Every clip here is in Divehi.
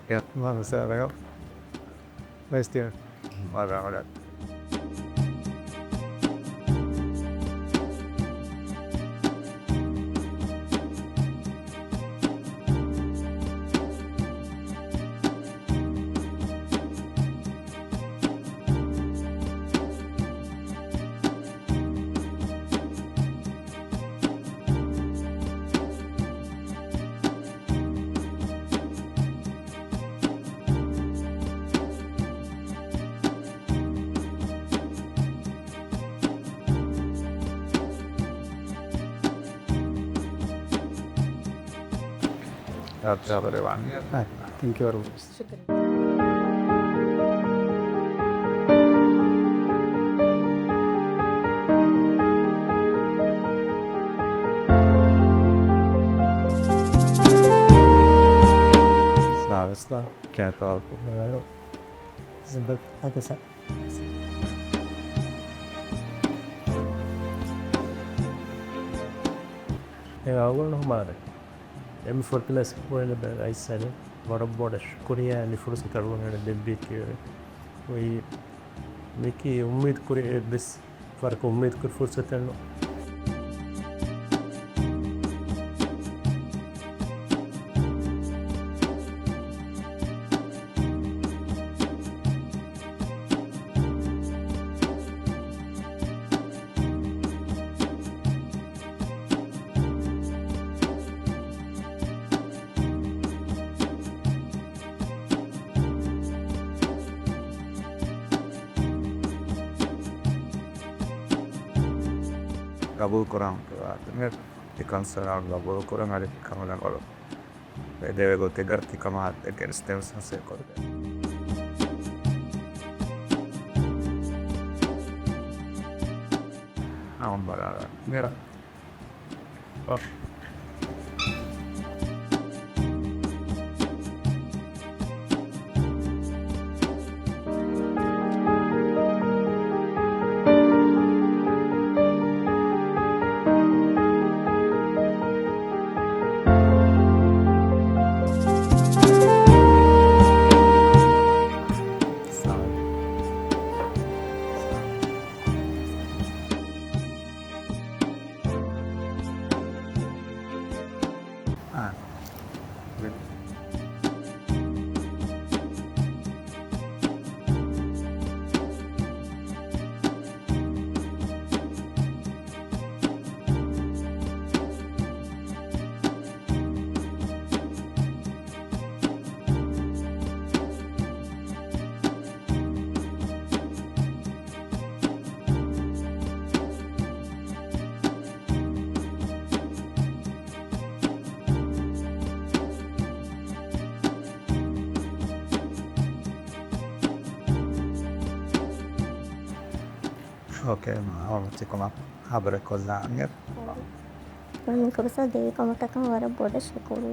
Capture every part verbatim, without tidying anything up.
އެ، މާ މިސާލަކަށް ވެސް ތިޔަ މާ ރާވަޅަށް. އާ، ތެންކް ޔޫ ވެރި މަޗް. ޝުކްރިއްޔާ. ސާވިސް ލާ ކޭތޯ އަލްކު ޒިންދަ ހަދަސަ. އެ އަޅުގަނޑު ހުމާރެ. އެމް ފޯރް ޕްލަސް ކުރިން ރައީސް ސަރެ ވަރަށް ބޮޑަށް ޝުކުރިއްޔާ މި ފުރުސަތު އަޅުގަނޑު ދެއްވީކީ. އޮތް މިކީ އުއްމީދު ކުރި އެއްވެސް ވަރަކަށް އުއްމީދު ކުރި ފުރުސަތެއް ނޫން. ގަބޫލު ކުރަން ތި ކަންސަލް ގަބޫލު ކުރަން އަދި ކަންބޮޑުވުން ދެވޭ ގޮތެއްގަ ތިކަމާ ގެނެސްދޭން ސަސޭ ކޮށްދޭ. އާނބާރާ މިރަ. އޯކޭ، މާ ހޯމް ތިކުމާ ހަބަރެއް ކޮށްލާން. މި ކުރުސަ ދެވި ކަމަށްޓަކަން ވަރަށް ބޮޑަށް ޝުކުރު.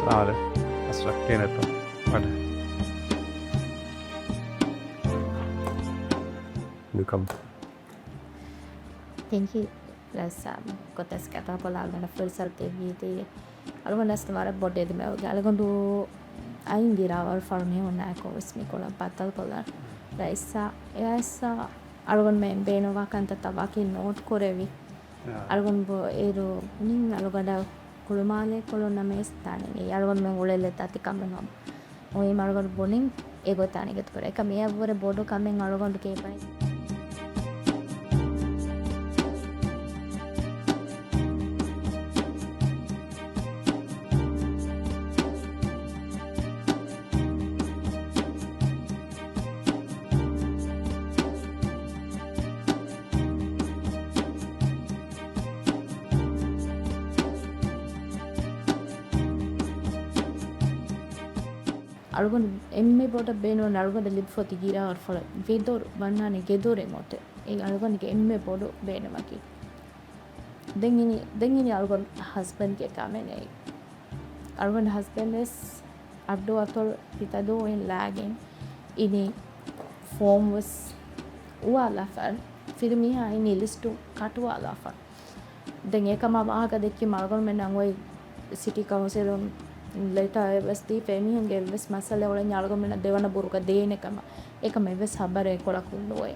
ސާރެ އަސްރަކްޓޭނެތޯ ވަޑެ. ވެލްކަމް. ތެންކް ޔޫ. ރައީސް ސާބް، ގޮތަސް ކަތާ ކޮލާ ގަނޑަ ފުރުސަތު ދެއްވީތީ. އަޅުގަނޑަސް ވަރަށް ބޮޑެތި މެވުގެ އަޅުގަނޑު އައިން ދިރާވަރު ފަރު މީހުންނާއެކު ވެސް މިކޮޅަށް ބައްދަލުކޮށްލަން. ރައީސް ސާ، އެއާއެސް އަޅުގަނޑުމެން ބޭނުންވާ ކަންތައްތައް ވަކި ނޯޓް ކުރެވި. އާ. އަޅުގަނޑު އޭރު ނިން އަޅުގަނޑަށް ކުޅުމާލޭ ކޮޅުން ނަމަވެސް ދާނެ. އެއީ އަޅުގަނޑުމެން އުޅެލެއް ދާތި ކަމެއް ނޫން. އޮތް އަޅުގަނޑު ބުނިން އެގޮތާ ނިގަތުކުރޭ. އެކަމް އެއަށްވުރެ ބޮޑު ކަމެއް އަޅުގަނޑު ކޭބައި. އަޅުގަނޑު އެންމެ ބޮޑަށް ބޭނުން އަޅުގަނޑަށް ލިބިފަ އޮތީ ގިރާ އަރުފަޅަށް ގެދޮރު ވަންނާނެ ގެދޮރެއް އޮތެ. އެ އަޅުގަނޑުގެ އެންމެ ބޮޑު ބޭނުމަކީ. ދެން އިނީ، ދެން އިނީ އަޅުގަނޑު ހަސްބެންޑްގެ ކަމެއް ނެތް. އަޅުގަނޑު ހަސްބެންޑް ވެސް އައްޑޫ އަތޮޅު ހިތަދޫ އިން ލާގެން އިނީ ފޯމް ވެސް އުވާލާފަ. ފިރިމީހާ އިނީ ލިސްޓު ކަޓުވާލާފަ. ދެން އެކަމާ ވާހަކަ ދެއްކީމަ އަޅުގަނޑުމެންނަށް އޮތް ސިޓީ ކައުންސިލުން ލެޓާއެއް ވެސް ދީފަ އެމީހުންގެ އެއްވެސް މައްސަލައެއް އުޅެންޏާ އަޅުގަނޑުމެންނަށް ދެވަނަ ބުރުގަ ދޭނެ ކަމަށް. އެކަމަށް އެއްވެސް ހަބަރެއް ކޮޅަކުން ނުވޭ.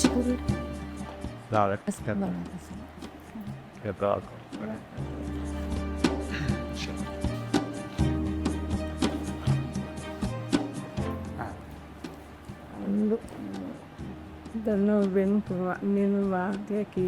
ޝުކުރު. ސްލާމް ޢަލައިކުމް. އަސްސަލާމް ޢަލައިކުމް. އެބާކު. ދަންނަވަން ބޭނުން ކުރުމަށް މި ވާހަކައަކީ.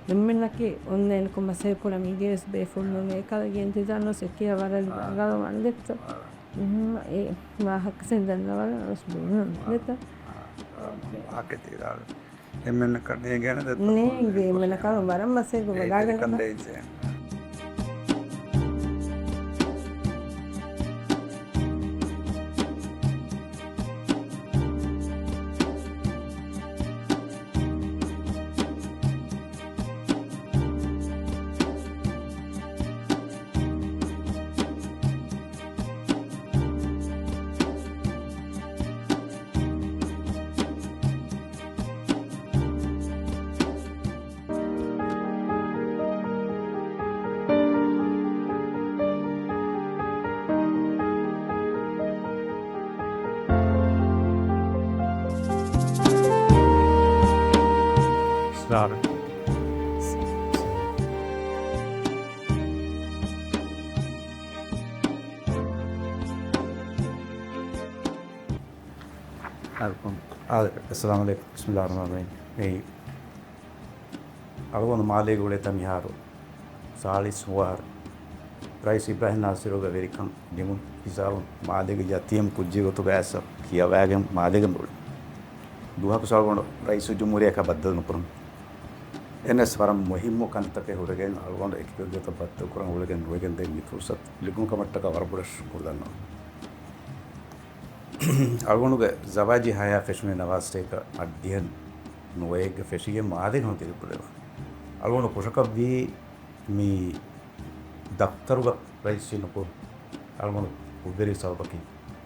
އެންމެންނަކީ އޮންލައިންކޮށް މަސައްކަތް ކުރަން މީގެވެސް ބޭފުޅުން ނޫން. އެކަލޭގެ އިންތިޒާމް ވެސް އެއްޗެއް ވަރަށް ރަނގަޅު ވަންދެއްތޯ. އެ ވާހަކަ ސެން ދަންނަވަން ވެސް ބޭނުން ނެތަ؟ އެންމެންނަކަށް ނޭނގޭނެ ދެއްތޯ؟ ނޭނގޭ އެންމެންނަކަށް ވަރަށް މަސައްކަތް ބަލާގަންނަ. އައްސަލާމު ޢަލައިކުމް. ބިސްމިއްލާހި ރަޙްމާނި ރަޙީމް. އެއީ، އަޅުގަނޑު މާލޭގަ އުޅޭތާ މިހާރު ސާޅީސް ނުވަ އަހަރު. ރައީސް އިބްރާހިމް ނާސިރުގެ ވެރިކަން ދިމުން ހިސާބުން މާލޭގެ ޔަތީމް ކުއްޖެއް ގޮތުގަ އައިސް ކިޔަވައިގެން މާލޭގަ މިއުޅެނީ. ދުވަހަކު އަޅުގަނޑު ރައީސުލްޖުމްހޫރިއްޔާއަކާ ބައްދަލު ނުކުރަން. އެހެނަސް ވަރަށް މުހިއްމު ކަންތަކެއް ހުރެގެން އަޅުގަނޑު އެކި ގޮތްގޮތަށް ބައްދަލުކުރަން އުޅެގެން ނުވެގެން ދެން މި ފުރުސަތު ލިބުނު ކަމަށްޓަކާ ވަރަށް ބޮޑަށް ޝުކުރު ދަންނަވަން. އަޅުގަނޑުގެ ޒަވާޖީ ހަޔާތް ފެށުނީ ނަވާސް ޑޭގަ އަށް ދިހަ ނުވައެއްގަ ފެށިގެން މާލޭގަ ހުން ދިރިއުޅެވުނު. އަޅުގަނޑު ކުށަކަށްވީ މި ދަފްތަރުގަ ރައީސީ ނުކުތް އަޅުގަނޑު ކުށްވެރި ސަބަބަކީ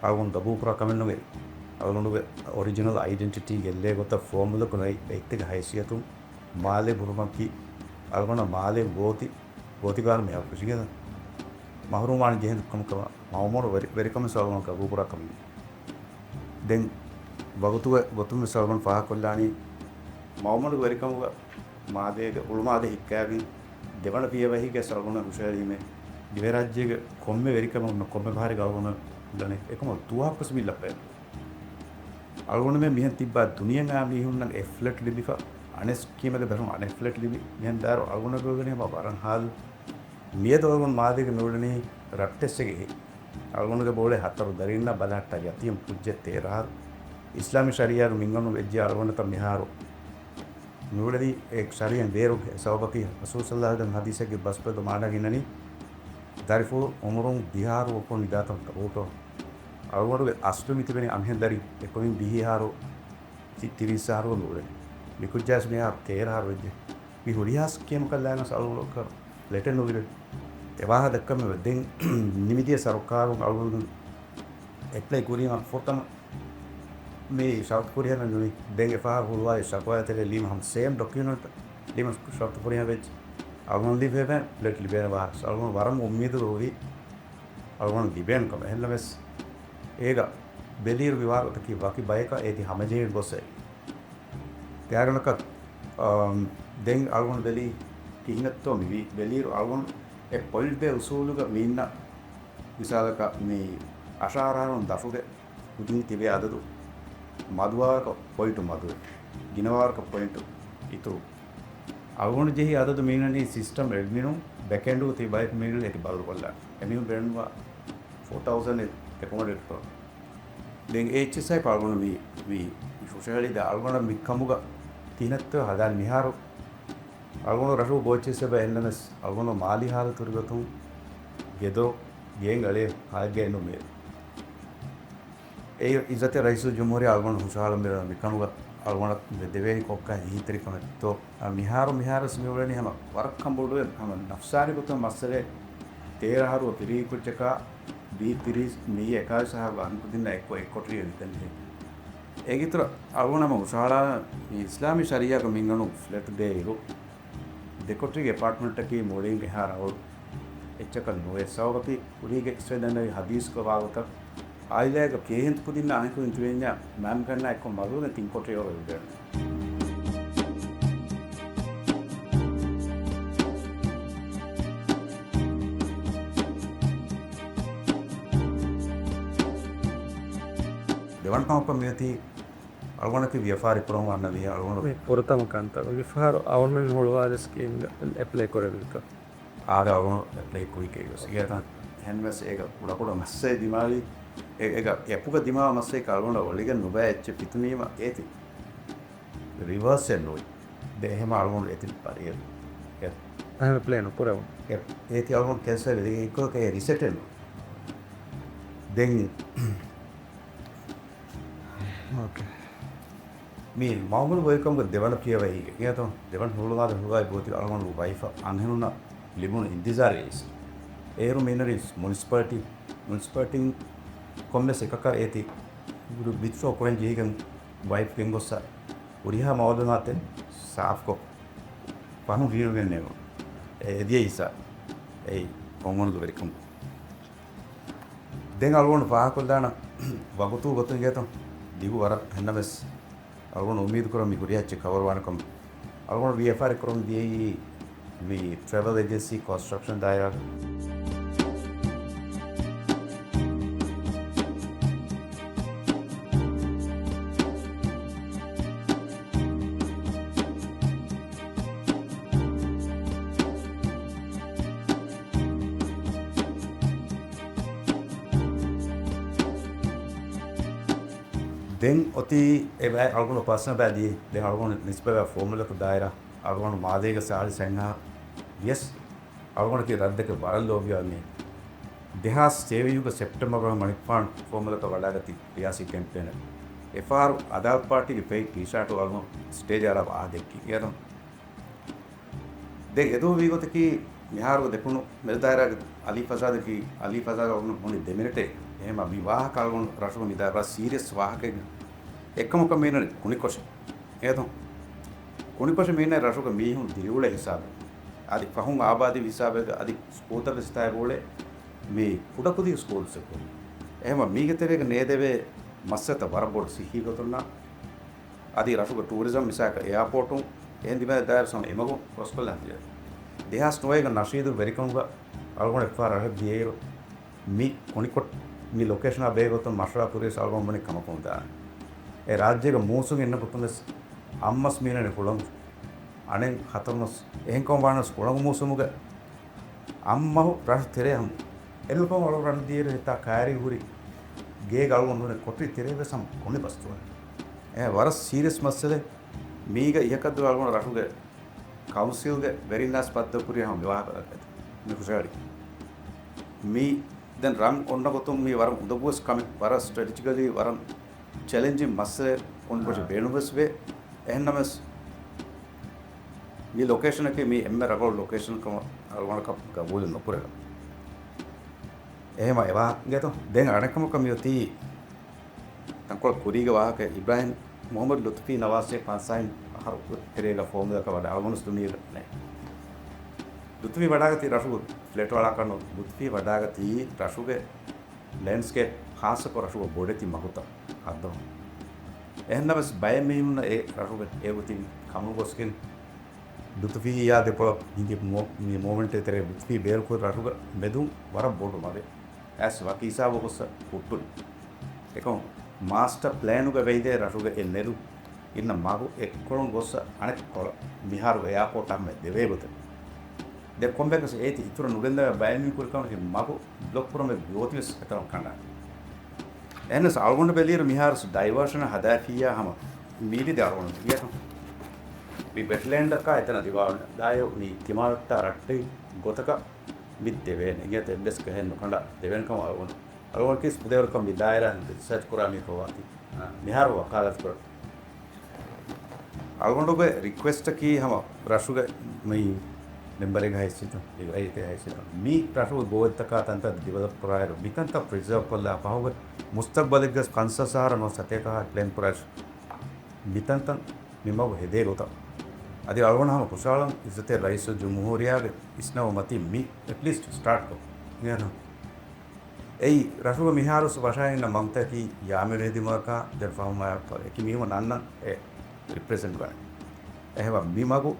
އަޅުގަނޑު ގަބޫލުކުރާ ކަމެއް ނުވޭ. އަޅުގަނޑުގެ އޮރިޖިނަލް އައިޑެންޓިޓީ ގެއްލޭ ގޮތަށް ފޯމުލަކު ރައްޔިތެއްގެ ހައިސިއްޔަތުން މާލޭ ހުރުމަކީ އަޅުގަނޑަށް މާލޭ ގޯތި، ގޯތިގާރު މިހާރު ފެށިގެން މަހުރޫމްވާން ޖެހޭ ކަމަކަށް މައުމޫނު ވެރި، ވެރިކަމެއް އަޅުގަނޑު ގަބޫލުކުރާ ކަމެއް. ދެން ވަގުތުގެ ގޮތުން ވެސް އަޅުގަނޑު ފާހަގަކޮށްލާނީ، މައުމޫނުގެ ވެރިކަމުގަ މާލޭގެ އުޅުމާލެ ހިއްކައިގެން ދެވަނަ ފިޔަވަހީގެ އަޅުގަނޑު ހުށަހެޅީމޭ، ދިވެހިރާއްޖޭގެ ކޮންމެ ވެރިކަމެއް ކޮންމެ ފަހަރެއްގަ އަޅުގަނޑު ލަނެ އެކަމަށް ދުވަހަކުވެސް މި ލައްޕައެއް. އަޅުގަނޑުމެން މިހެން ތިއްބާ ދުނިޔެއާ މީހުންނަށް އެއް ފްލެޓް ލިބިފަ، އަނެއް ސްކީމެއްގެ ދަށުން އަނެއް ފްލެޓް ލިބި، މިހެން ދާއިރު އަޅުގަނޑަށް ވެގެން ހަމަ ވަރަށް ހާލު. މިއަދު އަޅުގަނޑު މާލޭގަ މިއުޅެނީ ރައްޓެއްސެއްގެ ހި. އަޅުގަނޑުގެ ބޯޅަ ހަތަރު ދަރިންނާ ބަލަހައްޓާ ޔަތީމް ކުއްޖެއް ތޭރަ އަހަރު. އިސްލާމީ ޝަރީއާއިން މިންގަނޑު ވެއްޖެ އަޅުގަނޑަށް މިހާރު މިއުޅެނީ އެ ޝަރީއަތް ބޭރު ސަބަބަކީ ރަސޫލު ޞައްލައްލާހު ޢަލައިހި ވަސައްލަމް ހަދީސެއްގެ ބަސްފުޅު މާނަ ގެންނަނީ، ދަރިފުޅު އުމުރުން ދިހަ އަހަރު އޮތްކޮށް ނިދާތަން ގަބޫލު. އަޅުގަނޑުގެ އަސްލު މިތިބެނީ އަންހެން ދަރި އެކުވެރިން ވިހި އަހަރު، ތި-، ތިރީސް އަހަރު މިއުޅެނީ. މިކުއްޖާވެސް މިހާރު ތޭރަ އަހަރު ވެއްޖެ. މި ހުރިހާ ސްކީމަކަށް ލާގެން އަޅުގަނޑަށް ފްލެޓެއް ނުލިބޭ. އެ ވާހަކަ ދައްކަމެވެ. ދެން ނިމިދިޔަ ސަރުކާރުން އަޅުގަނޑު އެޕްލައި ކުރީމަ ފުރަތަމަ މި ޝަރުތު ފުރިހަމަ ނުވި. ދެން އެފަހަރު ހުޅުވާލި ޝަކުވާ ތެރޭ ލީމަ ހަމަ ސޭމް ޑޮކިއުމެންޓް ލީމަ ޝަރުތު ފުރިހަމަ ވެއްޖެ. އަޅުގަނޑު ލިބޭ ފްލެޓް ލިބޭނެ ވާހަކަ. އަޅުގަނޑު ވަރަށް އުއްމީދު ހުރީ އަޅުގަނޑު ލިބޭނެ ކަމަށް. އެހެންނަމަވެސް އޭގަ ބެލިއިރު މި ވާހަކަތަކީ ވަކި ބަޔަކަށް އޭތި ހަމަޖެހިގެން ގޮސް އެ ގާތްގަނޑަކަށް، އާ، ދެން އަޅުގަނޑު ބެލީ ކިހިނެއްތޯ މިވީ. ބެލިއިރު އަޅުގަނޑު އެ ޕޮއިންޓް ދޭ އުސޫލުގަ މީންނަ މިސާލަކަށް މި އަށާރަ އަހަރުން ދަށުގެ ކުދިން ތިބޭ އަދަދު މަދުވާކަށް ޕޮއިންޓު މަދުވެ، ގިނަވާކަށް ޕޮއިންޓު އިތުރު. އަޅުގަނޑު ޖެހި އަދަދު މީނަނީ ސިސްޓަމް އެޑްމިނުން ބެކްއެންޑުގަ ތިބި ބަޔަކު މީނަނީ އެކި ބައްލުކޮށްލާ. އެމީހުން ބޭނުންވާ ފޯ ތައުސަންޑް އެކޮމޮޑޭޓް ކޮށް. ދެން އެ އެޗް އެސް އާއި އަޅުގަނޑު މި، މި ހުށަހެޅި ދާ އަޅުގަނޑަށް މި ކަމުގަ ތިހިނައްތޯ ހަދާން މިހާރު އަޅުގަނޑު ރަށު ބޯއެއްޗެއްސެބަ އެހެންނަމަސް އަޅުގަނޑު މާލީ ހާލަތުގެ ގޮތުން ގެދޮރު ގޭން އަޅޭ ހާއެއްގައެއް ނުމޭ. އެ އިއްޒަތްތެރި ރައީސުލްޖުމްހޫރިއްޔާ އަޅުގަނޑު ހުށަހަޅަން މި ކަމުގަ އަޅުގަނޑަށް ދެވޭނީ ކޮއްކަ އެހީތެރިކަމެއްތޯ؟ މިހާރު، މިހާރުވެސް މި އުޅެނީ ހަމަ ވަރަށް ކަންބޮޑުވެ ހަމަ ނަފްސާނީ ގޮތުން މައްސަލައެއް. ތޭރަ އަހަރު ފިރިހި ކުއްޖަކާ ބީ ތިރީސް މިއީ އެކާވީސް އަހަރު އަންހެން ކުދިންނަށް އެއްކޮށް އެއްކޮޓަރިއެއް ވިދަންޖެހޭ. އޭގެ އިތުރަށް އަޅުގަނޑު ހަމަ ހުށަހަޅާ މި އިސްލާމީ ޝަރީއާގަ މިންގަނޑު ފްލެޓް ދޭއިރު، ދެކޮޓަރީގެ އެޕާޓްމަންޓަކީ މުޅިން އެހާ ރަނގަޅު އެއްޗަކަށް ނުވޭ. ސަބަބަކީ ކުރީގެ އިސްވެދަންނަވި ހަދީސްގަ ވާގޮތަށް އާއިލާގެ ކޭހެން ކުދިންނާ އަހަން ކުދިން ތިބެންޏާ މައިންބަފައިންނާ އެއްކޮށް މަގުގަ ތިން ކޮޓަރި އޮވެ އުޅޭނެ. ދެވަނަ ކަމަކަށް މިއޮތީ އަޅުގަނޑަކީ ވިޔަފާރި ކުރަމުން އަންނަ މީހާ އަޅުގަނޑު މި ފުރަތަމަ ކަންތައް. މިފަހަރު އަޅުގަނޑު ހުޅުވާލި ސްކީމްގަ އެޕްލައި ކުރެވިކަން. އާދެ އަޅުގަނޑު އެޕްލައި ކުރި ކޭގަސް އިގޭތަ؟ އެހެންވެސް އޭގަ ކުޑަކުޑަ މައްސަލަ ދިމާވި، އެ-، އޭގަ އެޕުގަ ދިމާވާ މައްސަލައަކީ އަޅުގަނޑަށް އޮޅިގެން ނުބައި އެއްޗެއް ފިތުނީމަ އޭތި ރިވާސް އެއް ނުވި. ދެ އެހެމަ އަޅުގަނޑު އެތި ޕަރިއެރު. އެ-، އެހެމަ ޕްލޭން ކުރެވުނު. އެ-، އޭތި އަޅުގަނޑު ކެންސަލް ވެ އެއްކޮށް އެ ރިސެޓެއް ނުވި. ދެން އޯކޭ. މި މައުމޫލު ވެލްކަމްގެ ދެވަނަ ފިޔަވަހީގެ ގޭތޯ ދެވަނަ ހުޅުވާލަ ހުޅުވާލި ގޯތި އަޅުގަނޑު ވައިފަ އަންހެނުންނަށް ލިބުނު އިންތިޒާރު އެއީސް. އޭރު މިނަރީސް މުނިސިޕަލިޓީ، މުނިސިޕަލިޓީން ކޮންމެސް އެކަކަށް އޭތި ވިތްޑްރޯ ކުރަން ޖެހިގެން ވައިފް ގެންގޮއްސަ ހުރިހާ މައުލޫމާތެއް ސާފްކޮށް ފަހުން ރިނިއުވެން ނޭނގުނު. އެ އެދިޔަ އިސާ އެއީ ހޮނގޮނުގެ ވެރިކަމު. ދެން އަޅުގަނޑު ފާހަގަކޮށްލާނަ ވަގުތު ގޮތުން ގޭތޯ ދިގު ވަރަށް އެހެންނަމެސް އަޅުގަނޑު އުއްމީދު ކުރަން މި ހުރިހާ އެއްޗެއް ކަވަރުވާނެ ކަމަށް. އަޅުގަނޑު ވިޔަފާރި ކުރަމުން ދިޔައީ މި ޓްރެވެލް އޭޖެންސީ ކޮންސްޓްރަކްޝަން ދާއިރާ. ދެން އޮތީ އެ ބައި އަޅުގަނޑު ޕާސަނަލް ބައި ދިޔަ. ދެން އަޅުގަނޑު ނިސްބަތްވާ ފޯމުލަކު ދާއިރާ އަޅުގަނޑު މާލޭގަ ސާޅީސް ހަތް އަހަރު ވިޔަސް އަޅުގަނޑަކީ ރަށްދެކެ ވަރަށް ލޯބިވާ މީހެއް. ދެހާސް ސޭވިހުގަ ސެޕްޓެމްބަރ މަހު މަނިކުފާނު ފޯމުލަކަށް ވަޑާގަތީ ރިޔާސީ ކެމްޕޭނަށް. އެފަހަރު އަދާލަތް ޕާޓީގެ ފެއި ޓީޝާޓު އަޅުގަނޑު ސްޓޭޖަށް އަރާ ވާހަކަ ދެއްކި. އޭރުން ދެން އެދުވަހު ވީގޮތަކީ މިހާރު ދެކުނު މެދު ދާއިރާގެ އަލީ ފަޒާދަކީ، އަލީ ފަޒާދަށް އަޅުގަނޑު ހުންނެވި ދެ މިނެޓެއް. އެހެންމަ މި ވާހަކަ އަޅުގަނޑު ރަށުގަ މި ދާއިރާ ސީރިއަސް ވާހަކައެއް. އެއްކަމަކަށް މީނަނީ ކުނިކޮށެއް. އޭތޯ ކުނިކޮށެއް މީނަނީ ރަށުގަ މީހުން ދިރިއުޅޭ ހިސާބެއް. އަދި ފަހުން އާބާދީ ހިސާބެއްގަ އަދި ސްކޫލްތައް ވެސް ތާއިބު އުޅޭ މި ކުޑަކުދި ސްކޫލްސް އެކު. އެހެންމަ މީގެ ތެރޭގަ ނޭދެވޭ މައްސަލަތައް ވަރަށް ބޮޑު ސިއްހީ ގޮތުންނާ އަދި ރަށުގެ ޓޫރިޒަމް މިސާލަކަށް އެއާޕޯޓުން އެހެން ދިމާވެ ދާއިރު ސަމަ އެމަގު ކްރޮސްކޮށްލާ ދިޔަ. ދެހާސް ނުވައިގަ ނަޝީދު ވެރިކަމުގަ އަޅުގަނޑު އެއްފަހަރު ރަށަށް ދިޔައިރު، މި ކުނިކޮށް މި ލޮކޭޝަނާ ބޭގޮތުން މަޝްވަރާ ކުރިޔަސް އަޅުގަނޑު ބުނި ކަމަކުން ދާނެ. އެ ރާއްޖޭގެ މޫސުން އިންނަ ގޮތުން ވެސް އައްމަސް މީނަނީ ހުޅަނގު. އަނެއް ހަތަރުނަސް އެހެންކަމުން ވާނަސް ހުޅަނގު މޫސުމުގެ އައްމަހު ރަށު ތެރޭ ހަމަ. އެންމެ ފަހުން އަޅުގަނޑު ރަން ދިޔައިރު ހިތާ ކައިރީ ހުރި ގޭގަ އަޅުގަނޑު ނޫނެ ކޮޓަރި ތެރޭ ވެސް ހަމަ ކުނި ބަސްތުވާ. އެ ވަރަށް ސީރިއަސް މައްސަލައެއް. މީގަ އިހަކަށްދުރު އަޅުގަނޑު ރަށުގެ ކައުންސިލްގެ ވެރިންނާސް ބައްދަލުކުރި ހަމަ މި ވާހަކަ ދައްކަތި. މި ހުށަހެޅި. މީ ދެން ރަން އޮންނަ ގޮތުން މީ ވަރަށް އުނދަގޫވެސް ކަމެއް، ވަރަށް ސްޓްރެޓެޖިކަލީ ވަރަށް ޗެލެންޖިން މައްސަލައެއް ކުނިކޮށެއް ބޭނުންވެސް ވޭ. އެހެންނަމަވެސް، މި ލޮކޭޝަނަކީ މީ އެންމެ ރަނގަޅު ލޮކޭޝަން ކަމަށް އަޅުގަނޑަކަށް ގަބޫލެއް ނުކުރެވޭ. އެހެމަ އެވާ ގެތޯ. ދެން އަނެއްކަމަކަށް މިއޮތީ ތަންކޮޅެއް ކުރީގެ ވާހަކަ. އިބްރާހިމް މުހައްމަދު ލުތުފީ ނަވާސީ ފަންސާހިން އަހަރު ތެރޭގަ ފޯމުލަކަށް ވަޑަ އަޅުގަނޑު ދުނިޔޭގަ ނެ. ލުތުފީ ވަޑާގަތީ ރަށުގެ ފްލެޓް ވަޅާކަށް ނޫން. ލުތުފީ ވަޑާގަތީ ރަށުގެ ލެންޑްސްކޭޕް، ޚާއްޞަކޮށް ރަށުގެ ބޮޑެތި މަގުތައް ހައްދަވަން. އެހެންނަމަވެސް ބައެއް މީހުންނަށް އެ ރަށުގެ އެ ގޮތިން ކަމުނުގޮސްގެން ލުތުފީއާ ދެކޮޅަށް ހިނގި މޯ-، މި މޫވްމެންޓް ތެރޭ ލުތުފީ ބޭރުކުރި ރަށުގަ މެދުން ވަރަށް ބޮޑު މަގެއް އައިސް ވަކި ހިސާބު ގޮސް ހުއްޓުން. އެކަމު މާސްޓަ ޕްލޭނުގަ ވެއިދޭ ރަށުގެ އެ ނެރު އިންނަ މަގު އެއްކޮޅުން ގޮސް އަނެއްކޮޅަށް މިހާރު އެއާޕޯޓް ހަމަ ދެވޭ ގޮތެއް. ދެ ކޮންމެކަސް އޭތި އިތުރަށް ނުގެންދަވާ ބައެއް މީހުން ކުރި ކަމަކީ މަގު ބްލޮކް ކުރަމެ ގޯތިވެސް އެތަނަށް ކަނޑާ. އެހެނަސް އަޅުގަނޑު ބެލިއިރު މިހާރުސް ޑައިވާޝަން ހަދާފިއްޔާ ހަމަ މީލިދެ އަޅުގަނޑު މި ބެޓްލޭންޑަކާ އެތަނަށް ދިމާވަން ދާއިރު މި ތިމާވެއްޓާ ރައްޓެހި ގޮތަކަށް މި ދެވޭނެ. އިނގޭތަ އެއްވެސް ގަހެއް ނުކަނޑާ ދެވޭނެ ކަމަށް އަޅުގަނޑު އަޅުގަނޑު ކީސް ފުދޭވަރުކަން މި ދާއިރާ ރިސާޗް ކުރާ މީހަކަށް ވާތީ. މިހާރު ވަކާލަތު ކުރަން. އަޅުގަނޑުގެ ރިކްވެސްޓަކީ ހަމަ ރަށުގެ މި މެމްބަރެއްގެ ހައިސިއްޔަތުން، ރައްޔިތެއްގެ ހައިސިއްޔަތުން މި ރަށުގެ ގޯތްތަކާ ތަންތަން ޑިވެލޮޕް ކުރާއިރު، މިތަންތައް ޕްރިޒާވް ކޮށްލާ ފަހުގެ މުސްތަގްބަލެއްގަ ފަންސާސް އަހަރަށް ނުވަ ސަތޭކަ އަހަރަށް ޕްލޭން ކުރާށި. މިތަންތަން މި މަގު ހެދޭ ގޮތަށް. އަދި އަޅުގަނޑު ހަމަ ޚުޝާލަން އިއްޒަތްތެރި ރައީސުލްޖުމްހޫރިއްޔާގެ އިސްނަވުމަތީ މި އެޓްލީސްޓް ސްޓާޓް ކޮށް. އިނގޭތަ؟ އެއީ، ރަށުގަ މިހާރުސް ވަށައިންނަ މަގުތަކީ ޔާމިރު ހެދި މަގަކާ ދެން ފަހުމާ އެކި މީހުން އަންނަން އެ ރިޕްރެޒެންޓް ވާނެ. އެހެމަ މި މަގު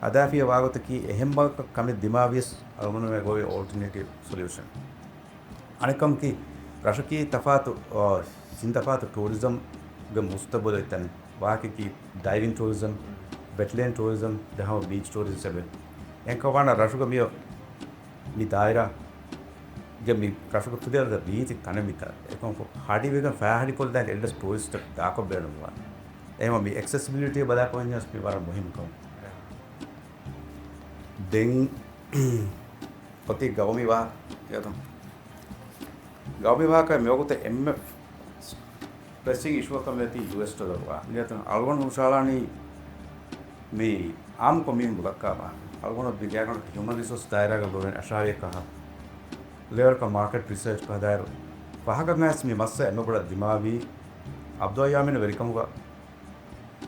ހަދާފިޔަ ވާގޮތަކީ އެހެން މަގަކަށް ކަމެއް ދިމާވިޔަސް އަޅުގަނޑުމެ ގޮވި އޯލްޓަނޭޓިވް ސޮލިއުޝަން. އަނެއްކަމަކީ، ރަށަކީ ތަފާތު، އާ، ސިންތަފާތު ޓޫރިޒަމްގެ މުސްތަގްބަލު އޮތް ތަނެއް. ވާހަކަކީ ޑައިވިން ޓޫރިޒަމް، ވެޓްލޭންޑް ޓޫރިޒަމް، ދެން ހަމަ ބީޗް ޓޫރިޒަމް ސެބެ. އެންކަވާނަ ރަށުގަ މިއޮ މި ދާއިރާގެ މި ރަށުގެ ފުދޭވަރުގެ ރީތި ތަނެއް މިތާ. އެކަމަކު ހަޑިވެގެން ފައިހަޑިކޮށްލާން އެއްވެސް ޓޫރިސްޓަކު ދާކޮށް ބޭނުންވާނެ. އެހެމަ މި އެކްސެސިބިލިޓީ ބަލާކަމަށް މި ވަރަށް މުހިންމު ކަމެއް. ދެން އޮތީ ގައުމީ ވާހަކަ. ގައުމީ ވާހަކަ މިވަގުތު އެންމެ ޕްރެސިން އިޝޫއަކަށް މިއޮތީ ޔޫއެސް ޑޮލަރު ވާ. އަޅުގަނޑު ހުށަހަޅާނީ މި އާއްމުކޮށް މީހުން ދައްކާ ވާ. އަޅުގަނޑު މި ގާތްގަނޑަކަށް ހިއުމަން ރިސޯސް ދާއިރާގަ ލޯބިން އަށާވީ ކަހަ. ލެވެލްކަ މާކެޓް ރިސާޗް ކަހަ ދާއިރު. ފަހަކަށް އައިސް މި މައްސަ އެންމެ ބޮޑަށް ދިމާވީ އަބްދުއްލާ ޔާމީން ވެރިކަމުގަ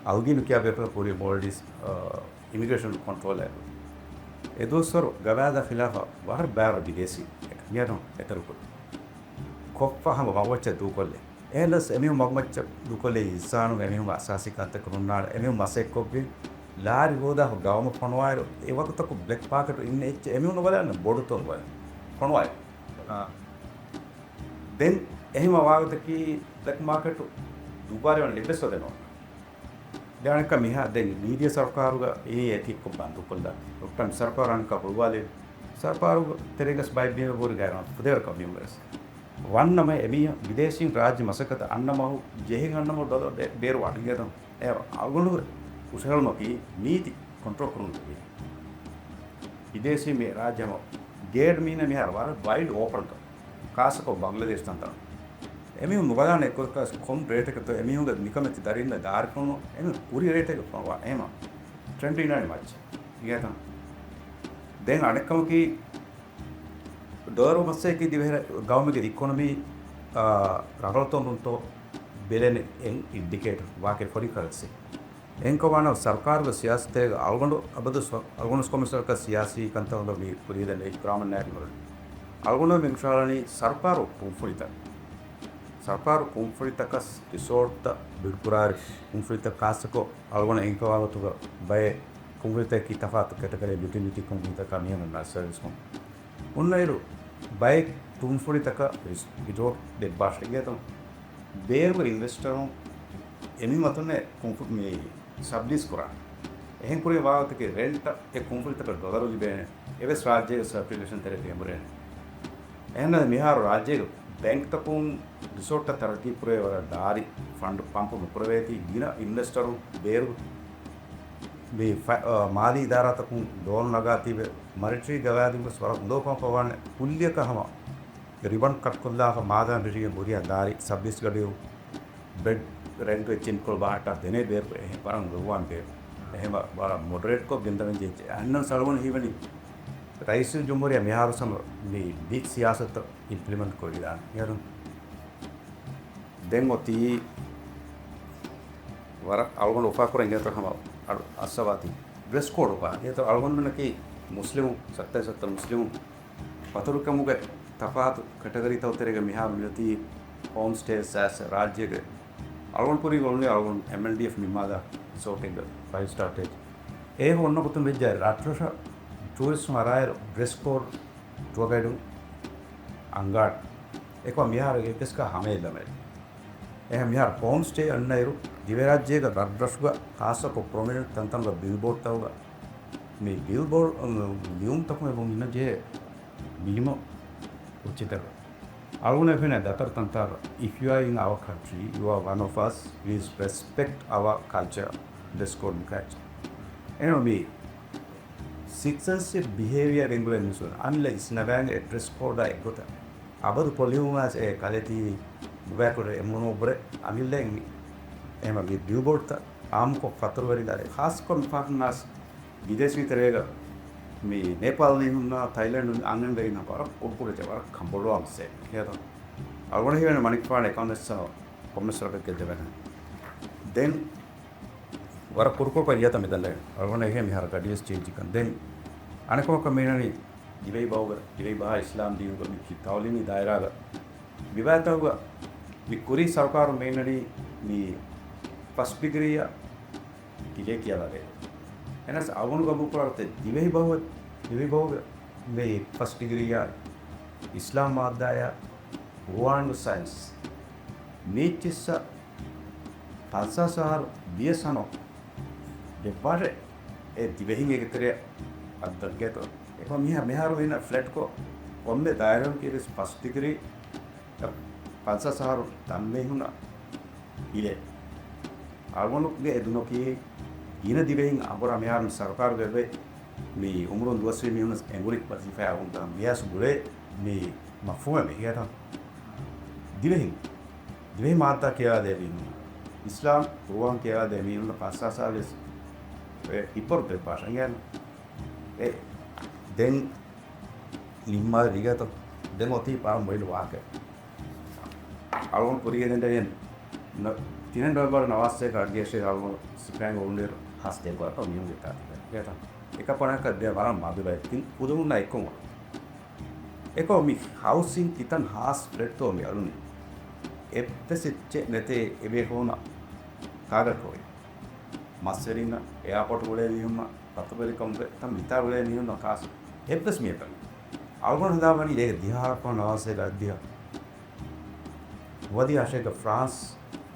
އަލްގީނު ކިޔާ ބޭފުޅަކު ހުރީ މޯލްޑިވްސް، އަ، އިމިގްރޭޝަން ކޮންޓްރޯލަރު. އެ ދުވަސްވަރު ގަވާއިދާ ޚިލާފަށް ވަރަށް ބާރަށް ބިދޭސީ މިއަދު އެތެރެކު ކޮށްފަ ހަމަ މަގުމައްޗަށް ދޫކޮށްލޭ. އެހެނަސް އެމީހުން މަގުމައްޗަށް ދޫކޮށްލޭ އިންސާނުން އެމީހުން އަސާސީ ކަންތައް ކުރުންނާނެ. އެމީހުން މަސައްކަތްކޮށްގެން ލާރި ހޯދާ ގައުމަށް ފޮނުވާއިރު، އެ ވަގުތަކު ބްލެކް މާކެޓު އިންނަ އެއްޗެއް އެމީހުން ނުބަލާނެ ބޮޑުތޯ ނުބަލާ. ފޮނުވާއިރު. އާ. ދެން އެހެން ވާގޮތަކީ ބްލެކް މާކެޓު ދުއްވާލެވުން އެއްވެސް ވަދެއް ނޯންނާނެ. ދެން އަނެއްކާ މިހާ ދެން މީޑިއާ ސަރުކާރުގަ އެއީ އެތިއްކޮށް ބަންދުކޮށްލާ. ޑޮކްޓަރ މި ސަރުކާރު އަނެއްކާ ހުޅުވާލެވި. ސަރުކާރުގެ ތެރޭގަސް ބައެއް ބިމެ ބޯރި ގާތްގަނޑަކަށް ފުދޭވަރަކަށް ބިމުގަސް. ވަންނަމަ އެމީހުން ބިދޭސީން ރާއްޖެ މަސައްކަތަށް އަންނަ މަހު ޖެހިން އަންނަ މަހު ޑޮލަރު ބޭ-، ބޭރު ވަޑިގެދުން. އެ އަޅުގަނޑު ހުށަހެޅުމަކީ ނީތި ކޮންޓްރޯލް ކުރުމުގެ ވީ. ބިދޭސީ މި ރާއްޖެ ހަމަ ގޭޓް މީނަ މިހާރު ވަރަށް ވައިޑް އޯޕަންކަން. ޚާއްޞަކޮށް ބަނގްލަދޭޝް ތަންތަނަށް. އެމީހުން ނުބަލާނެ އެއްކޮށް ކޮން ރޭޓެކެއްތޯ އެމީހުންގެ ނިކަމެތި ދަރިންނަށް ދާރިފުޅުން އެމީހުން ކުރި ރޭޓެކެއް ފޮނުވާ އެހެމަ ޓްރެންޑް އިނާނެ މައްޗެއް. އިނގޭތަ؟ ދެން އަނެއްކަމަކީ ޑޮލަރު މައްސައަކީ ދިވެހި ގައުމުގެ އިކޮނޮމީ، އާ، ރަނގަޅުތޯ ނޫންތޯ ބެލެން އެއް އިންޑިކޭޓަރ ވާކެ ފޮރިން ކަރެންސީ. އެހެންކަމާނަ ސަރުކާރުގެ ސިޔާސަތޭގަ އަޅުގަނޑު އަބަދު ސޮ-، އަޅުގަނޑު ކޮމިސަރަކަށް ސިޔާސީ ކަންތައް ހުރި މި ކުރީދެން އިކްރާމަށް ނާއިބު ހުރި. އަޅުގަނޑު މި ހުށަހަޅަނީ ސަރުކާރު ކުންފުނިތައް. ސަރުކާރު ކުންފުނިތަކަސް ރިސޯޓްތައް ބިލްޑް ކުރާ ކުންފުނިތައް ޚާއްޞަކޮށް އަޅުގަނޑު އެންކަވާގޮތުގަ ބައެއް ކުންފުނިތަކީ ތަފާތު ކެޓަގަރީ ޔުޓިލިޓީ ކުންފުނިތަކާ މިހެން ނަސް ސަރވިސް ކުން. ހުންނައިރު ބައެއް ކުންފުނިތަކަށް ރިސް-، ރިސޯޓް ދެއްވާށޭ އިނގޭތަ؟ ބޭރުގެ އިންވެސްޓަރުން އެމީހުން އަތުންނޭ ކުންފު-، މި ސަބްލީސް ކުރާ. އެހެން ކުރި ވާގޮތަކީ ރެންޓަށް އެ ކުންފުނިތަކަށް ޑޮލަރު ލިބޭނެ. އެވެސް ރާއްޖޭގެ ސަރކިއުލޭޝަން ތެރޭ ފެނބުރޭނެ. އެހެންނަމަ މިހާރު ރާއްޖޭގެ ބޭންކްތަކުން ރިސޯޓްތައް ތަރައްގީ ކުރޭ ވަރަށް ދާރި ފަންޑް ޕަމްޕު ނުކުރެވޭތީ ގިނަ އިންވެސްޓަރުން ބޭރު މި ފަ-، އަ، މާލީ އިދާރާތަކުން ލޯނު ނަގާތީވެ މަނިޓަރީ ގަވާއިދުން ވެސް ވަރަށް އުނދަގޫކަމަށް ފަވާނެ ކުއްލިއަކަށް ހަމަ ރިބަން ކަޓްކޮށްލާފަ މާދަން ރިށިގެން ހުރިހާ ދާރި ސަބްލީސް ގަޑިއު ބެޑް ރެންޓު އެއްޗެއް ކޮޅު ބާހައްޓާ ދެނޭ ބޭރު އެހެން ވަރަށް ނުރުވާން ބޭރު. އެހެން ވަ-، ވަރަށް މޮޑަރޭޓްކޮށް ގެންދަވަން ޖެހިއްޖެ. އަހަންނަށް ސަޅުވަން ހީވަނީ ރައީސުލްޖުމްހޫރިއްޔާ މިހާރު ސަމަ މި ބި ސިޔާސަތު އިމްޕްލިމެންޓް ކުރިދާނެ. އޭރު ދެން އޮތީ ވަރަށް އަޅުގަނޑު އުފާކުރަން އޭތޯ ހަމަ އަޅު އައްސަވާތީ ޑްރެސް ކޯޑު އުފާ. އޭތޯ އަޅުގަނޑުމެންނަކީ މުސްލިމު، ސައްތައި ސައްތަ މުސްލިމު. ފަތުރުކަމުގެ ތަފާތު ކެޓަގަރީތައް ތެރޭގަ މިހާރު މިއޮތީ ހޯމް ސްޓޭ ސާސް ރާއްޖޭގެ އަޅުގަނޑު ކުރީ އޮންލީ އަޅުގަނޑު އެމްއެލްޑީއެފް ނިންމާލާ ރިސޯޓެއްގަ ފައިވް ސްޓާ ޓޭޖް. އޭހު އޮންނަ ގޮތުން ވެއްޖާ ރަށްރަށަށް ޓޫރިސްޓުން އަރާއިރު ޑްރެސް ކޯޑް ޓުއަ ގައިޑުން އަންގާން. އެކަމަ މިހާރު އެއްވެސް ކާ ހަމައެއް ލަމެއް. އެހެން މިހާރު ހޯމް ސްޓޭ އަންނައިރު ދިވެހިރާއްޖޭގަ ރަށްރަށުގަ ޚާއްޞަކޮށް ޕްރޮމިނެންޓް ތަންތަނުގަ ބިލްބޯޑްތަކުގަ މި ބިލްބޯޑް ލިޔުންތަކުން އެބަ އިންނަ ޖެހޭ މިނިމަމް އުއްޗިތަކަށް. އަޅުގަނޑަށް ފެނޭ ދަތަރު ތަންތާރަ، if you are in our country, you are one of us, please respect our culture, dress code ކައި. އެން މި ސިޓިޒަންޝިޕް ބިހޭވިއަރ އެންގުލެން މިސުން އަންނަ އިސްނަގާން އެ ޑްރެސް ކޯޑާ އެއްގޮތަށް އަބަދު ޕޮލިއުމާސް އެ ކަލެތީ ނުބައިކުރެ އެމުނޯބުރެ އަމިއްލައިން އެހެމަ މި ބިލްބޯޑްތައް އާއްމުކޮށް ފަތުރުވެރި ދާރެ. ޚާއްސަކޮށް މި ފާފަން މާސް ބިދޭސީ ތެރޭގަ މި ނޭޕާލް މީހުންނާ ތައިލެންޑު އަންނަން ވެގެން ވަރަށް ކުޑަކުޑަ ވަރަށް ކަނބޮޑުވާ މައްސަލަ ކޭތޯ. އަޅުގަނޑަށް ހީވޭނެ މަނިކުފާނު އެކަމަށް ވެސް ކޮންމެސް ވަރަކަށް ގެއްލެވޭނެ. ދެން ވަރަށް ކުރުކޮށް ކަން އިޔަތަ މިދަނޑެ. އަޅުގަނޑަށް އެހެން މިހާރު ގަޑިވެސް ޗޭންޖްކަން. ދެން އަނެކަމަކަށް މީނަނީ ދިވެހި ބަހުގަ، ދިވެހި ބަހާ އިސްލާމް ދީނުގަ މި ތައުލީމީ ދާއިރާގަ މިބާތަކުގަ މި ކުރީ ސަރުކާރުން މީނަނީ މި ފަސްޓް ޑިގްރީއަށް ކިލޭ ކިޔަވާދޭ. އެނަސް އަވަނު ގަބޫކުރާ ތެ ދިވެހި ބަހު، ދިވެހި ބަހުގެ މި ފަސްޓް ޑިގްރީއާ އިސްލާމް މާއްދާއާ ގުރުއާންގެ ސައިންސް މީއްޗިއްސަ ފަންސާސް އަހަރު ދިޔަސަނޯ ދެއްވާށޭ އެ ދިވެހިން އޭގެ ތެރެއަށް އައްދަށްގޭތޯ. އެކަމަ މިހާ، މިހާރު އިން ފްލެޓްކޮށް ކޮންމެ ދާއިރާއަކީ ވެސް ފަސްޓް ޑިގްރީ ފަންސާސް އަހަރު ތަންމީހުންނަށް ހިލޭ. އަޅުގަނޑުގެ އެ ދުނިޔެއަކީ ގިނަ ދިވެހިން އަނބުރާ މިހާރު މި ސަރުކާރުގެ އެވެ. މި އުމުރުން ދުވަސްވީ މީހުން އެނގުނި ވަޒީފާ އައުން ދާ މިޔާސް ގުޅޭ މި މަފްހޫމެއް މި ހިޔަތަން ދިވެހިން، ދިވެހި މާއްދާ ކިޔާދޭ މީހުން، އިސްލާމް ގުރުއާން ކިޔާދޭ މީހުން ފަންސާސް ސާލެސް އެ ހިއްޕަރު ދެއްވާށޭ. އެ ދެން ނިންމާލި ރިގަތު ދެން އޮތީ ބާ މޮއިލު ވާކެ. އަޅުގަނޑު ކުރިގެން ދެން ތިނެއް ނޮވެމްބަރު ނަވާސް އެކަ އަޑްގެއަށޭ އަޅުގަނޑު ސިފައިން އުޅުނުއިރު ހާސް ދެއްވާ މިހުންގެ ތާތި ކޭތަ. އެކަ ޕަނަކަށް ދެ ވަރަށް މަދު ބައެއް ތިން ކުދުމުންނާ އެއްކޮށް އެކޯ މި ހައުސިން ކިތަން ހާސް ފްލެޓްތޯ މި އަޅުނީ؟ އެއްވެސް އެއްޗެއް ނެތޭ އެބޭފުޅުންނަށް ކާގަ ކޮވެ. މަސްވެރިންނަށް، އެއާޕޯޓު ގުޅޭ މީހުންނަށް، ފަތުބެލިކަމުގެ ތަން މިތާ ގުޅޭ މީހުންނަށް ކާސް އެއްވެސް މީހަކަށް ނެތް. އަޅުގަނޑު ހަދާ ވަނީ އޭގެ ދިހަ އަހަރަކުން ނަވާސް އެކަ އަށް ދިހަ. ނުވަދިހަ އަށެއްގަ ފްރާންސް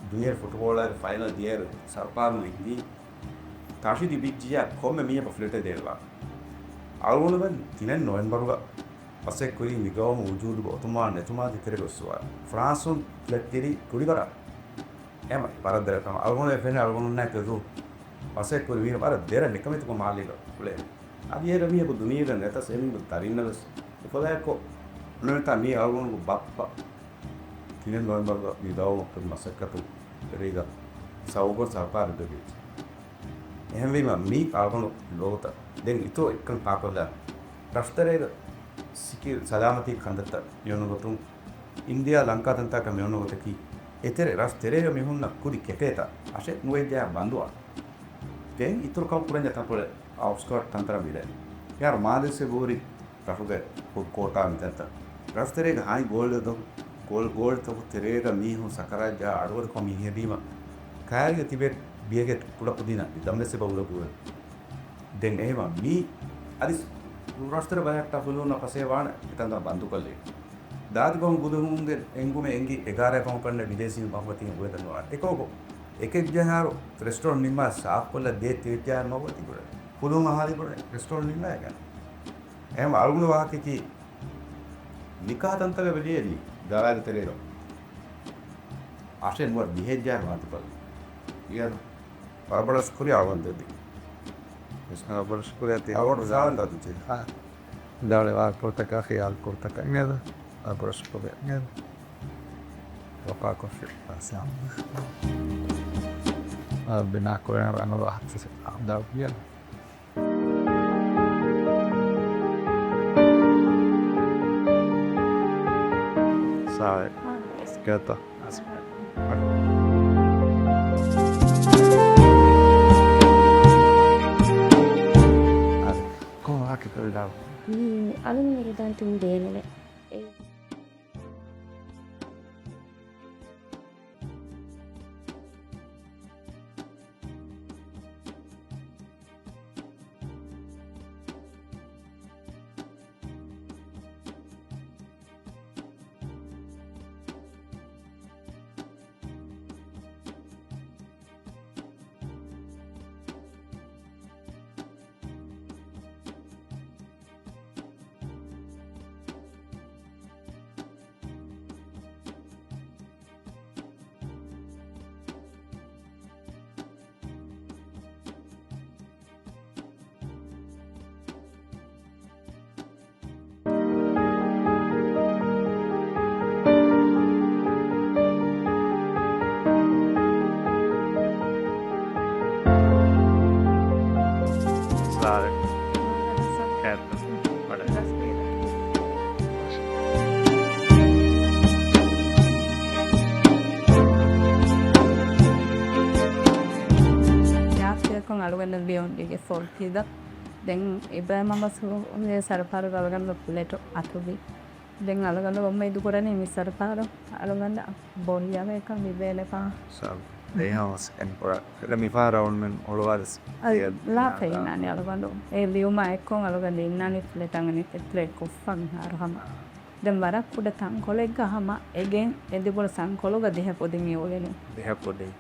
ދުނިޔޭ ފުޓުބޯޅައިގެ ފައިނަލް ދިޔައިރު ސަރުކާރުން އެނގި ތަށި ލިބިއްޖިޔާ ކޮންމެ މީހަކަށް ފްލެޓެއް ދޭން ވާނެ. އަޅުގަނޑުމެން ތިނެއް ނޮވެމްބަރުގަ މަސައްކަތްކުރީ މިގައުމު ވުޖޫދުގަ އޮތުމާ ނެތުމާ ދޭތެރޭގަ އޮއްސުވާ. ފްރާންސުން ފްލެޓް ދިރީ ކުޅިވަރަށް. އެހެން ވަރަށް ދެރަ ކަމަށް އަޅުގަނޑު އެ ފެން އަޅުގަނޑުންނާ ކެދު މަސައްކަތްކުރި މީހުން ވަރަށް ދެރަ ނިކަމެތިކޮށް މާލީގަ އުޅޭ. އަދި އޭރު މީހަކު ދުނިޔޭގަ ނެތަސް އެމީހުން ދަރިންނަށް ވެސް އެފަދައިކޮށް ނުވެތާ މީ އަޅުގަނޑުގެ ބައްޕަ ތިނެއް ނޮވެމްބަރުގަ މި ގައުމު ކުރި މަސައްކަތު ތެރޭގަ ސަބަބުން ސަރުކާރު ދެވިއްޖެ. އެހެންވީމަ މީ އަޅުގަނޑު ލޯތަ ދެން އިތުރު އެއްކަން ކާކޮށްލާ ރަށުތެރޭގަ ސިކި ސަލާމަތީ ކަންތައްތައް މިއޮންނަ ގޮތުން އިންޑިއާ ލަންކާ ތަންތާކަށް މިއޮންނަ ގޮތަކީ އެތެރެ ރަށު ތެރޭގަ މިހުންނަ ކުދި ކެފޭތައް އަށެއް ނުވެއްޖާ ބަންދުވާ. ދެން އިތުރު ކަން ކުރަންޏާ ތަންކޮޅެއް އައުޓްސްކާޓް ތަންތަނަށް މިދޭ. މިހާރު މާލެ ދެސްވެ ހުރި ރަށުގެ ފުޑް ކޯޓާ މިތަންތައް. ރަށު ތެރޭގަ ހާއި ގޯލްޑް ދޮ-، ގޯލް، ގޯލްޑްތަކު ތެރޭގަ މީހުން ސަކަރާތް ޖާ އަޑުއަދިކޮށް މި ހެދީމަ ކައިރިގަ ތިބޭ ބިޔަގެ ކުޑަކުދިންނަށް ދަމްވެސް އެބަ އުޅެ ގުޅެ. ދެން އެހެމަ މީ އަދި ރަށުތެރެ ބަލަހައްޓާ ފުލުހުންނަށް ފަސޭ ވާނެ އެތަންތާ ބަންދުކޮށްލީ. ދާދި ބަހުން ގުދުމުންގެ އެނގުމެއް އެނގި އެގާރަ ފަހުން ކަންނެ ބިދޭސީ ބަހުމަތީން ގުޅެދަން ވާނެ. އެކަމަކު އެކެއްޖަހާރު ރެސްޓޯރެންޓް ނިންމާ ސާފްކޮށްލަ ދޭ ތިވެއްޖާ މަގު ތިބުރެ. ފުލުހުން އަހާލިބުރެ ރެސްޓޯރެންޓް ނިންމާ ގަން. އެހެމަ އަޅުގަނޑު ވާހަކަކީ ނިކާ ތަންތަން ވެލިއެއްނީ ދާވާގެ ތެރޭގަ. އަށެއް ނުވަ ދިހައްޖާ ވާތިބަލު. އިޔަ ވަރަށް ބޮޑަށް ޝުކުރިޔާ އަޅުގަނޑު ދެއްވި. ވަރަށް ބޮޑަށް ޝުކުރިޔާ ތި. އަޅުގަނޑު ސާވަން ދާ ދުޖެ. އާ. ދާޅެ ވާ ކުރުތަކާ ޚިޔާލު ކުރުތަކާ އިނގޭދަ. ވަރަށް ބޮޑަށް ޝުކުރިޔާ އިނގޭދަ. ވަފާކޮށްފި. އާ، ބިނާ ކުރެން ރަނގަޅު އަހައްސަ އާ، ދާ ވިޔަ. ސާވެ. ކޭތޯ؟ އަސް. ކޮން ވާކި ކުރިދާ؟ މީ އަލުން ވެރިދާން ތިން ދޭނެވެ. އެ ސާރެ. ކޭތަ. ވަޑަ. ރާސްތިއަކުން އަޅުގަނޑަށް ލިޔުން ދިގެ ފޮރުތީދަ. ދެން އިބްރާހިމް އައްވަސްގެ ސަރުފާރުގަ އަޅުގަނޑު ޕްލޭޓު އަތުވި. ދެން އަޅުގަނޑު އުއްމީދު ކުރަނީ މި ސަރުފާރު އަޅުގަނޑަށް ބޯހިޔާވޭކަން މި ބޭނެފާ. ސާބް. ދެހާސް އެން ކޮޅަ. މިފަހަރަ އޮންމެން އޮޅުވާލިސް. އަދި ލާފައިންނާނެ އަޅުގަނޑު. އެ ލިޔުމާ އެއްކޮށް އަޅުގަނޑު އިންނާނީ ފްލެޓް އަންނަނީ ފްލެޓް ކޮށްފަ މިހާރު ހަމަ. ދެން ވަރަށް ކުޑަ ތަންކޮޅެއްގަ ހަމަ އެގެން އެ ދިބޮޅު ތަންކޮޅުގަ ދިހަ ކުދިން އިވުލެނީ. ދިހަ ކުދިން.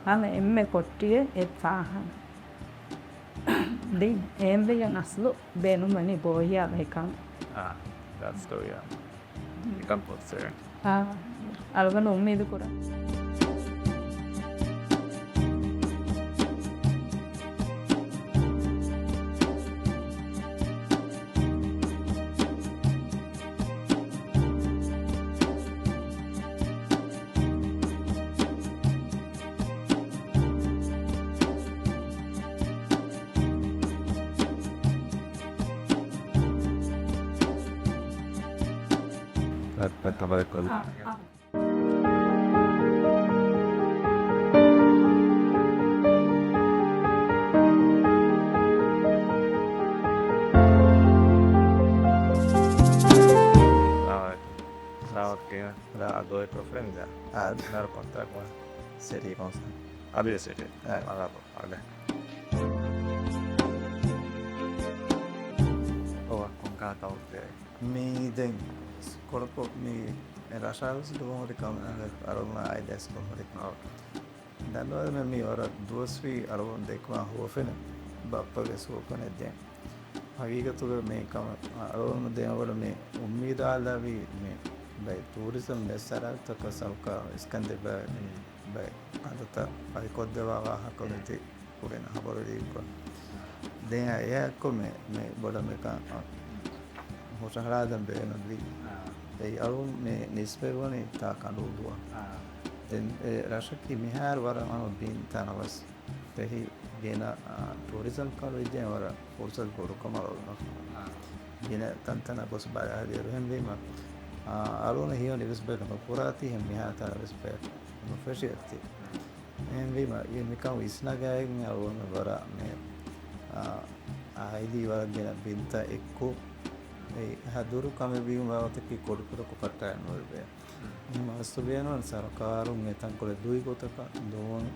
ހަމަ އެންމެ ކޮޓްޓިއެއް އެއް ފާހަނަ. ދެން އެހެންވެގެން އަސްލު ބޭނުންވަނީ ބޯހިޔާވޭކަން. އާ، ދާސްތޯޔާ. އެކަން ކޮށްސެވެން. އާ، އަޅުގަނޑު އުއްމީދު ކުރަން. އާ، އާ. ސަލާމަތް. ސަލާމަތް ކީއްވެ؟ އަދާ އަދޯ އެކް ފްރެންޑް ދާ. އާ. ނާރު ކޮންތާކު ސެޓީ ކޮންސާ. އަދި ސެޓީ. އާ. އަދާ ކޮ. އަދެ. އޯ، ކޮންކާ ތައުތޭ. މީ ދެން ކޮޅަކޮ މީ ރަށާވެސް ދުވަހުރި ކަމެއް އަޅުގަނޑު އާއިލާސް ކޮށްހުރި ކަމެއް. ދަނޑުވަރުމެ މީ ވަރަށް ދުވަސްވީ އަޅުގަނޑު ދެކުމާ ހުވަފެނެއް ބައްޕަގެ ހުވަފެނެއް ދެން. ހަގީގަތުގަ މީ ކަމަށް އަޅުގަނޑު ދެން ވަރަށް މީ އުއްމީދު އާލާވީ މީ ބައި ޓޫރިޒަމް މެސް ސަރަހައްދަކަށް ސަރުކާރު އިސްކަންދެއް ބައި މީ ބައި އަދަތަށް ފަހިކޮށްދެވާ ވާހަކަ މިތި ކުރިން ހަބަރު ލިބިކޮށް. ދެން އެއާއެއްކޮށް މި، މި ބޮޑަށް މިކަން ހުށަހަޅާލަން ބޭނުންވީ. އާ. އެއީ އަޅުން މި ނިސްބަތްވަނީ ތާ ކަނޑޫ ދުވަހަށް. އާ. ދެން އެ ރަށަކީ މިހާރު ވަރަށް އަންނަ ބިން ތަނަވަސް. ފެހި ގިނަ، އާ، ޓޫރިޒަމް ކަނޑު ވެއްޖެ ވަރަށް ފުރުސަތު ބޮޑުކަމަށް އަޅުން. އާ. ގިނަ ތަންތަނަށް ގޮސް ބަލާލިއިރު ހެންވީމަ، އާ، އަޅުން ހީވަނީ އިވެސް ބައެއް ނުކުރާތީ ހެން މިހާތަނަށް ވެސް ބައެއް ނުފެށިއޮތީ. އެހެންވީމަ، އެ މިކަން ވިސްނަގައިގެން އަޅުގަނޑު ވަރަށް މި، އާ، އާއިލީ ވަރަށް ގިނަ ބިންތައް އެއްކޮށް، އެ ހަ ދުރު ކަމެއް ވީމަ ބާވަތަކީ ކުޑަކުޑަކޮށް ފައްޓާ ނުވެވޭ. މި މަސްތު ބޭނުން ސަރުކާރުން އެ ތަންކޮޅެއް ދުއި ގޮތަކަށް ދުވަން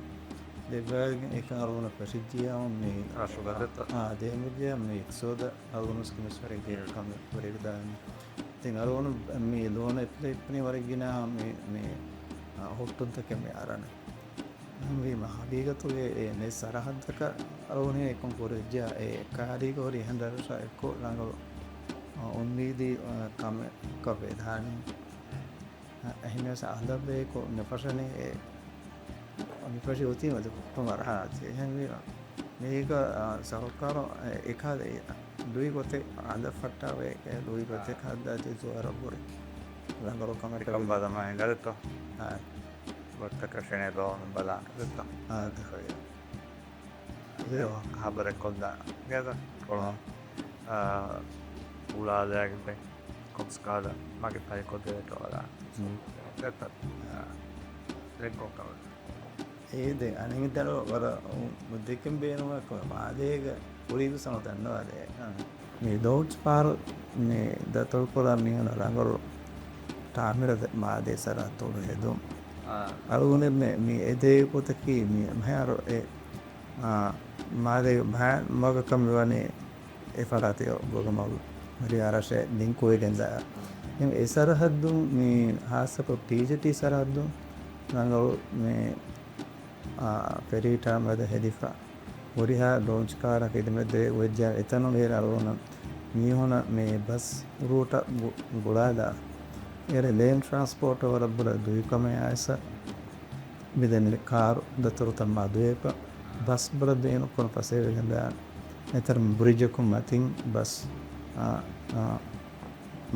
ދެއްވައިގެން އެކަން އަޅުގަނޑަށް ފެށިއްޖިޔާ މި ރަށުގަދަތައް. އާ، ދޭމިއްޖެ މި އިޤްތިޞާދަށް އަޅުގަނޑު މިސްކިތް ވެސް ވަރަށް ގެ ކަމެއް ވެރިދާނެ. ތިން އަޅުގަނޑު މި ލޯން އެޕްލައި ކުރީ ވަރަށް ގިނަ މި، މި، އާ، ހުއްޓުންތަކެއް މި އަރަނެ. އެހެންވީމަ، ހަގީގަތުގެ އެ ނެސް ސަރަހައްދަކަށް އަޅުގަނޑު އެކަން ކުރެއްޖެ، އެ ކާރީގަ ހުރި އެހެން ރަށްރަށާ އެއްކޮށް ރަނގަޅު، އާ، އުއްމީދީ، އާ، ކަމެއް ކަށް ވެދާނީ. އެހެނަސް އަހަރު ބޭކޮށް ނުފަށަނީ އެ ނުފަށި އޮތީ މަދު ހުއްޓު މަރުހަލާތަކެއް. އެހެންވީމަ، މީގަ، އާ، ސަރުކާރު އެ، އެކާލ ދުއި ގޮތެއް އަލަށް ފައްޓާވޭ، އެ ދުއި ގޮތެއް ހައްދާތީ ވަރަށް ބުރި ރަނގަޅު ކަމެއް އެކަން ބަލަމާ އެނގަލެތޯ؟ އާ. ގޮތަކަށެނެ ލޯނު ބަލާ. އާ، އާ. ހަބަރެއް ކޮށްލާ. ގޭތަ؟ ކޮޅު. އާ، އުޅާލާގެން ދެން. ކޮންސް ކާލަ މަގެ ފައިކޮށްދެވޭތޯ ވަރަށް ދެއްކޮ ކަމަށް. އޭ ދެ އަނެއް ދަރު ވަރަށް މުއްދެކެން ބޭނުމަކު މާދޭގަ ކުރީ ވެސް ހަމަ ދަންނަވާލެ. މި ލޯންޗް ފަހަރު މި ދަތުރުކުރާ މީހުން ރަނގަޅު ތާމިރު މާދޭ ސަރަހައްދު ހެދުން. އަޅުގަނޑުމެން މި އެދޭ ގޮތަކީ މި މިހާރު އެ، އާ، މާދޭ މަގަކަށް މިވަނީ އެ ފަރާތެއް ގޮގަމަގު ހުރި އަރަށެއް ލިންކުވެގެންދާ. އެ ސަރަހައްދުން މި ހާއްސަކޮށް ޓީޖީޓީ ސަރަހައްދުން ރަނގަޅު މި، އާ، ފެރީ ޓާމިރު ހެދިފަ. ހުރިހާ ލޯންޗް ކާރަށް ޚިދުމަތްދެވޭ ވެއްޖެ އެތަނުން އޭރު އަޅުގަނޑު މީހުނަށް މި ބަސް ރޫޓަށް ގު-، ގުޅާލާ. އޭރު ލޭން ޓްރާންސްޕޯޓަށް ވަރަށް ބުރަ ދުވިކަމެއް އައިސް މިދެންނެވި ކާރު ދަތުރުތައް މަދުވެފަ ބަސް ބުރަ ދޭނު ކޮން ފަސޭހަވެގެންދާނެ. އެތަރ ބްރިޖަކުން މަތިން ބަސް، އާ، އާ،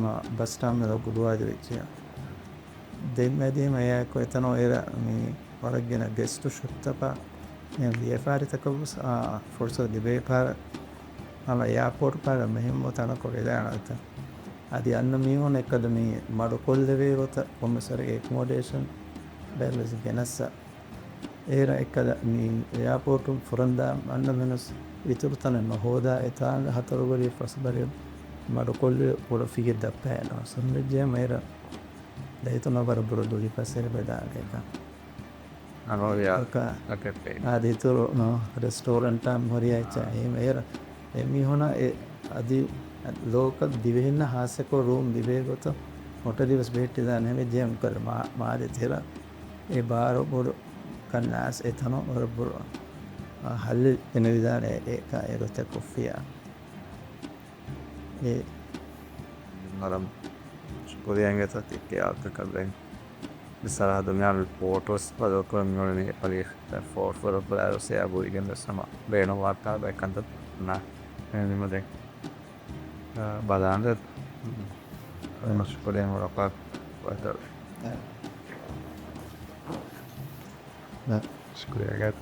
މަ-، ބަސް ޓާމިނަލް ގުޑުވާލި ވެއްޖެ. ދެން މެދިހަމަ އެއާއެކު އެތަނުން އޭރަށް މި ވަރަށް ގިނަ ގެސްޓު ޝޮޕްތަކާ އެ ވިޔަފާރިތަކަށް ވެސް، އާ، ފުރުސަތު ލިބޭ ފަހަރަށް ހަމަ އެއާޕޯޓް ފަހަރަށް މެހެމު ތަނަކު ވެދާނެ އެތަން. އަދި އަންނަ މީހުން އެއްކަލަ މި މަޑުކޮށްލެވޭ ގޮތަށް ކޮންމެސް ވަރެއް އެކޮމޮޑޭޝަން ބެލެސް ގެނައްސަ. އޭރަށް އެއްކަލަ މި އެއާޕޯޓުން ފުރަންދާ އަންނަ މިނުސް އިތުރު ތަނެއް ނުހޯދާ އެތާނގަ ހަތަރު ގޮރީ ފަސް ބަރެއް މަޑުކޮށްލި ކުޑަ ފިޔެއް ދައްކާ އެންނަ ސަމްރެއްޖެ މައިރަ ދައިތު ނަބަރ ބުރަ ދުވި ފަސޭ ބެދާނެ އެކަން. އަނޯޔާ އަކަ އަކެއް އާދި އިތުރު ނޯ ރެސްޓޯރެންޓާ ހުރިއައްޗާ އެހެން އޭރަ އެ މީހުނާ އެ އަދި ލޯކަލް ދިވެހިންނަށް ހާއްސަކޮށް ރޫމް ލިބޭ ގޮތަށް ހޮޓެލް ވެސް ބެހެއްޓިދާނެ ހެމެއްޖެ އެކަލަ މާ-، މާދެ ތެރަ އެ ބާރު ބޮޑު ކަންނާސް އެތަނު ވަރަށް ބޮޑު، އާ، ހައްލެއް ފެނެވިދާނެ އެ-، އެ-، އެ ގޮތަށް ކޮށްފިޔާ. އެ ވަރަށް ޝުކުރިއްޔާ އިނގޭތޯ ތި ކިޔާ އަޅުތަކަށް ދެން. މި ސަރަހައްދު މިހާރު ޕޯޓް ވެސް ބަދަލުކުރަން މިއުޅެނީ އެ ޕަލީ ފޯޓް ފޮރު ޕްލޭޔަރު ސެއާ ބުއިގެން ވެސް ހަމަ ބޭނުންވާ ކާބައި ކަންތައް ނާ އެ ނިމުދެން. އާ، ބަލާން ދެ. ޝުކުރިއްޔާ މުރައްކާ ވަދަ. ޝުކުރިއްޔާ ގޭތަ.